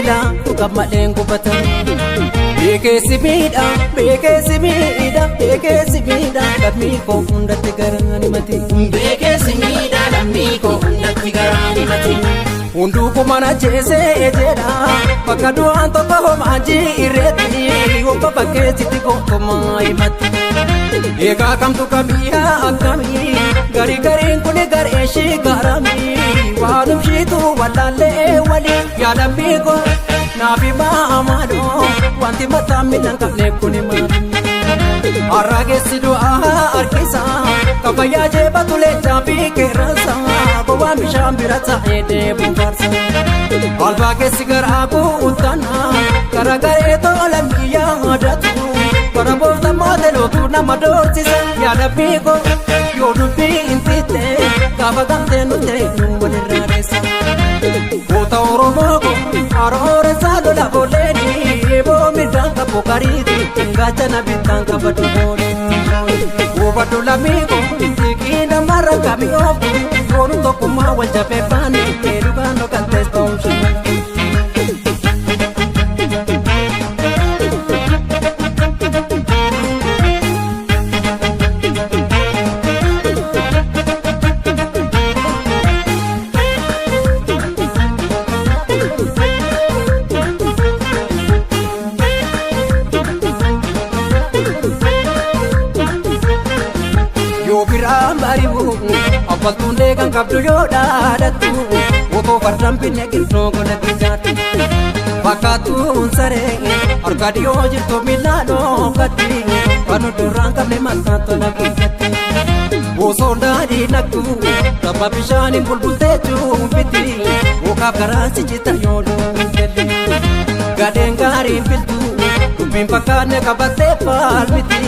Gammadheen gubata. Beekeessi miidha, beekeessi miidha, beekeessi miidha, lammii koo hundatti garaan himate. Beekeessi miidha, lammii koo hundatti garaan himate. Hunduu kumana jeesee jedha, bakka du'aan tokko homaa jireetti, obba fakkeessitti gootummaa himatti. Egaa kamtu kamiyyaa akkamii, garii gariin kuni garee ishii garamii, waan umshiitu wallaallee walii yaa lammii koo. Naafi maamaadhoo wanti mataa miidhaan qabne kuni maali? Har'a keessi du'aa harkisa kabajaa jeebatu leencaa fi qeerransa gowwaan bishaan bira taa'ee deebiin faarsa. Albaa keessi garaa guuttana gara garee tola biyyaa yaadatu bara boofta mootelotu nama doorsisa yaa lammii koo yoo dubbii hin titte gaafa gamtee nuti walirraa dheessa. Goota Oromoo koo aroore saalola booleeni eeboo midhaan qabu kariiti gaachana bittaan qabatu boole. Hubadhu lammii koo xiiqii namarra kamii ooftu yoonu tokkummaa wal jabeeffaani dhugaan kan teessoo. Yoo biraan bari'u abbaltuun deegan qabdu yoo dhaadhattu otoo fardaan binne qilxoo godhatti jaarti. Fakkaattuun saree harka dhiyoo jirtu miila dhookatti kan duraan qabne mataa tola keessatti. Bosoon daadhii naqxu tabba bishaaniin bulbultee cuubbiti mukaaf garaa ciccita yoo dhuunfelle. Gadheen gaariin filtu dubbiin fakkaanne qabattee faalmiti.